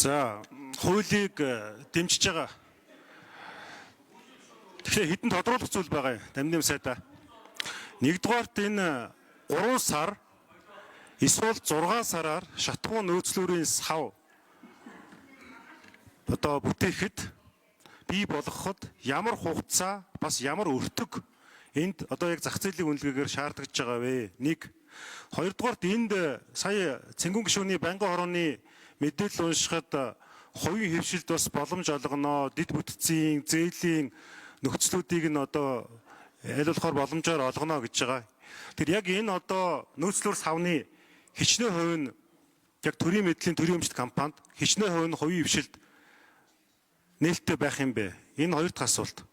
За, хуулийг дэмжиж байгаа. Тэгэхээр хэдэн тодруулах зүйл байгаа юм. Дамним сайдаа. Нэгдүгээрт энэ 3 сар эсвэл 6 сараар шатхуу нөөцлүүрийн сав одоо бүтээхэд, бий болгоход ямар хугацаа, бас ямар өртөг энд одоо яг зах зээлийн үнэлгээгээр шаардлагаж байгаа вэ? Нэг. Хоёрдугаарт энд сая Цэнгүүн гишүүний байнгын хорооны мэдээлэл уншихад хувийн хэвшилд бас боломж олгоно, дэд бүтцийн, зээлийн нөхцлүүдийг нь одоо аль болохоор боломжоор олгоно гэж байгаа. Тэр яг энэ одоо нөөцлөөр савны хичнээн хувь нь яг төрийн мэдлийн, төрийн өмчт компанид, хичнээн хувь нь хувийн хэвшилд нээлттэй байх юм бэ? Энэ хоёр дахь асуулт.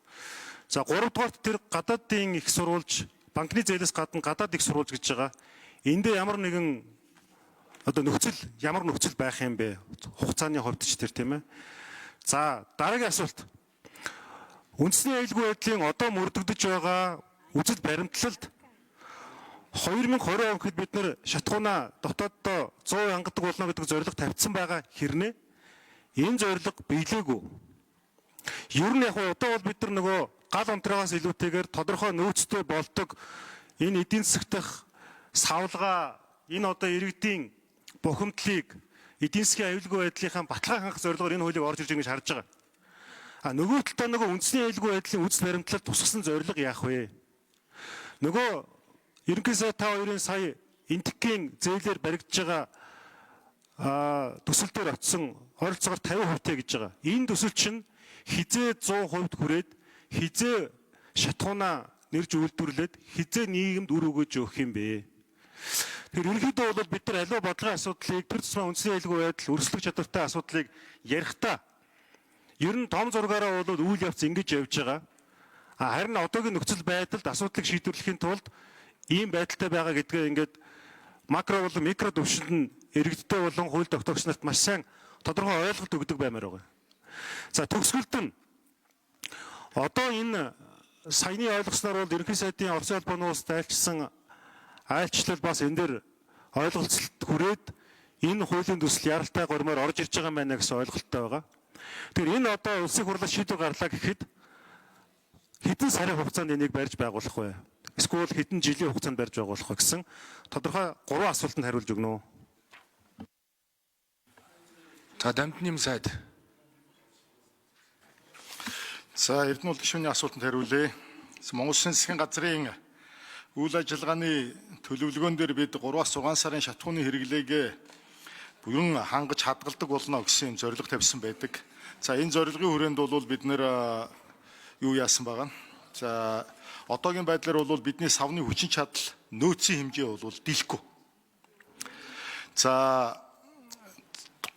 За, гуравдугаарт тэр гадаадын их сурвалж, банкны зээлээс гадна гадаад их сурвалж гэж байгаа. Эндээ ямар нэгэн одоо нөхцөл, ямар нөхцөл байх юм бэ? Хугацааны хувьд ч тэр, тийм ээ. За, дараагийн асуулт. Үндэсний аюулгүй байдлын одоо мөрдөгдөж байгаа үзэл баримтлалд 2020 он гэхэд бид нэр шатхуунаа дотооддоо 100 хангадаг болно гэдэг зорилго тавьсан байгаа хэрнээ энэ зорилго биелээгүй. Ер нь яг одоо бол бид нар нөгөө гал унтраагаас илүүтэйгээр тодорхой нөөцтэй болдог энэ эдийн засаг дахь савлгаа, энэ одоо иргэдийн бухимдлыг, эдийн засгийн аюулгүй байдлынхаа баталгаа хангах зорилгоор энэ хуулийг орж ирж байгаа гэж харж байгаа. А нөгөө талдаа нөгөө үндэсний аюулгүй байдлын үзэл баримтлал тусгасан зорилго яах вэ? Нөгөө ерөнхий сайд та хоёрын сая Энэтхэгийн зээлээр баригдаж байгаа төсөл дээр очисон ойролцоогоор 50% тэй гэж байгаа. Энэ төсөл чинь хэзээ 100% хүрээд, хэзээ шатхуунаа нэрж үйлдвэрлээд, хэзээ нийгэмд үр өгөөж өгөх юм бэ? Тэгэхээр ерөнхийдөө бол бид нар аливаа бодлогын асуудлыг, тэр тусмаа үндэсний аюулгүй байдал, өрсөлдөх чадвартай асуудлыг ярихдаа ер нь том зургаараа бол үйл явц ингэж явж байгаа. А харин одоогийн нөхцөл байдалд асуудлыг шийдвэрлэхийн тулд ийм байдалтай байгаа гэдгээ ингээд макро болон микро түвшинд нь иргэдтэй болон хууль тогтоогч нарт маш сайн тодорхой ойлголт өгдөг баймаар байгаа. За, төгсгөлд нь одоо энэ саяны ойлгосноор бол ерөнхий сайдын Оросын холбооны улсад айлчсан айлчлал бас энэ дээр ойлголцолт хүрээд энэ хуулийн төсөл яралтай гормоор орж ирж байгаа юм байна гэсэн ойлголттой байгаа. Тэгэхээр энэ одоо улсын хурлаас шийдвэр гарлаа гэхэд хэдэн сарын хугацаанд энийг барьж байгуулах вэ? Эсвэл хэдэн жилийн хугацаанд барьж байгуулах вэ гэсэн тодорхой гурван асуултанд хариулж өгнө үү? За, Дамдинням сайд. За, Эрдэнэ бол гишүүний асуултанд хариулъя. Монгол Улсын засгийн газрын үйл ажиллагааны төлөвлөгөөн дээр бид 3-аас 6 сарын шатхууны хэрэглээг бүрэн хангаж хадгалдаг болно гэсэн юм зорилго тавьсан байдаг. За, энэ зорилгын хүрээнд бол бид нэр юу яасан байгаа нь. За, одоогийн байдлаар бол бидний савны хүчин чадал, нөөцийн хэмжээ бол дийлэхгүй. За,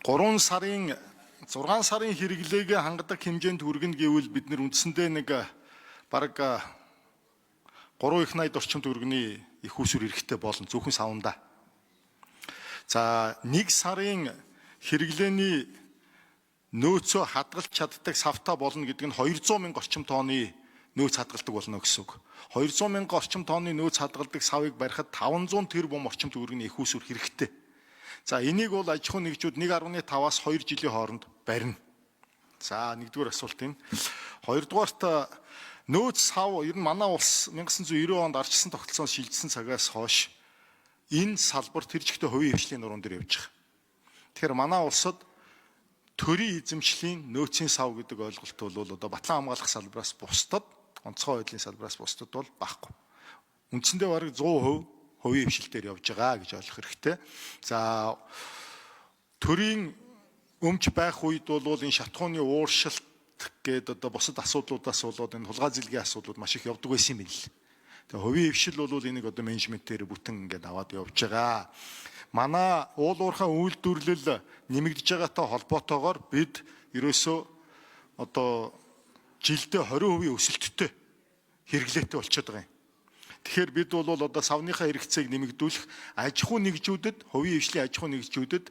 3 сарын 6 сарын хэрэглээг хангадаг хэмжээнд хүргэнэ гэвэл бид нэр үндсэндээ нэг бараг 3 их 80 орчим төгрөгийн их усүр хэрэгтэй болно зөвхөн савндаа. За, 1 сарын хэрэглээний нөөцөө хадгалж чаддаг савтай болно гэдэг нь 200 мянга орчим тооны нөөц хадгалдаг болно гэсэн үг. 200 мянга орчим тооны нөөц хадгалдаг савыг барихад 500 тэрбум орчим төгрөгийн их усүр хэрэгтэй. За, энийг бол аж ахуйн нэгжүүд 1.5-аас 2 жилийн хооронд барина. За, нэгдүгээр асуулт энэ. Хоёрдугаарт нөөц сав ер нь манай улс 1990 онд ардчилсан тогтолцоонд шилжсэн цагаас хойш энэ салбар тэр чигтээ хувийн хэвшлийн нуруунд дээр явж байгаа. Тэгэхээр манай улсад төрийн эзэмшлийн нөөцийн сав гэдэг ойлголт бол одоо батлан хамгаалах салбараас бусдад, онцгой байдлын салбараас бусдад бол байхгүй. Үндсэндээ бараг 100% хувийн хэвшил дээр явж байгаа гэж ойлгох хэрэгтэй. За, төрийн өмч байх үед бол энэ шатхууны ууршилт гээд одоо бусад асуудлуудаас болоод энэ хулгай зэлгийн асуудлууд маш их явдаг байсан юм байна л. Тэгээ хувийн хэвшил бол энийг одоо менежментээр бүтэн ингээд аваад явж байгаа. Манай уул уурхай үйлдвэрлэл нэмэгдэж байгаатай холбоотойгоор бид ерөөсөө одоо жилдээ 20% өсөлттэй хэрэглээтэй болчиход байгаа юм. Тэгэхээр бид бол одоо савныхаа хэрэгцээг нэмэгдүүлэх аж ахуй нэгжүүдэд, хувийн хэвшлийн аж ахуй нэгжүүдэд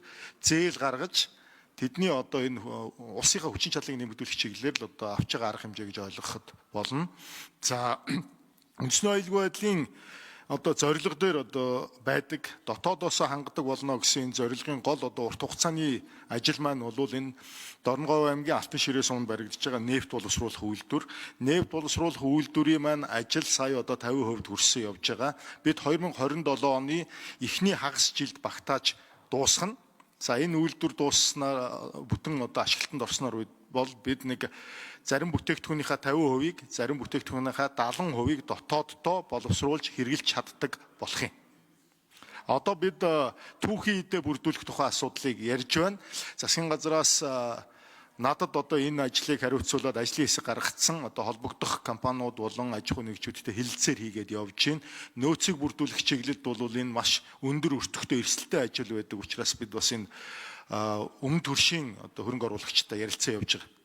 зээл гаргаж, тэдний одоо энэ улсынхаа хүчин чадлыг нэмэгдүүлэх чиглэлээр л одоо авч байгаа арга хэмжээ гэж ойлгоход болно. За, үндэсний аюулгүй байдлын одоо зорилго дээр одоо байдаг, дотоодоосоо хангадаг болно гэсэн энэ зорилгын гол одоо урт хугацааны ажил маань бол энэ Дорноговь аймгийн Алтан ширээ суманд баригдаж байгаа нефть боловсруулах үйлдвэр. Нефть боловсруулах үйлдвэрийн маань ажил сая одоо 50% хүрсэн явж байгаа. Бид 2027 оны эхний хагас жилд багтааж дуусгана. За, энэ үйлдвэр дууссанаар, бүтэн одоо ашиглалтанд орсноор бол бид нэг зарим бүтээгдэхүүнийхээ 50%-ийг, зарим бүтээгдэхүүнийхээ 70%-ийг дотооддоо боловсруулж хэрэглэж чаддаг болох юм. Одоо бид түүхий эдээ бүрдүүлэх тухай асуудлыг ярьж байна. Засгийн газраас надад одоо энэ ажлыг хариуцуулаад ажлын хэсэг гаргацсан, одоо холбогдох компаниуд болон аж ахуйн нэгжүүдтэй хэлэлцээр хийгээд явж байна. Нөөцийг бүрдүүлэх чиглэлд бол энэ маш өндөр өртөгтэй, эрсдэлтэй ажил байдаг учраас бид бас энэ өмнө төршийн одоо хөрөнгө оруулагчтай ярилцсан явж байгаа.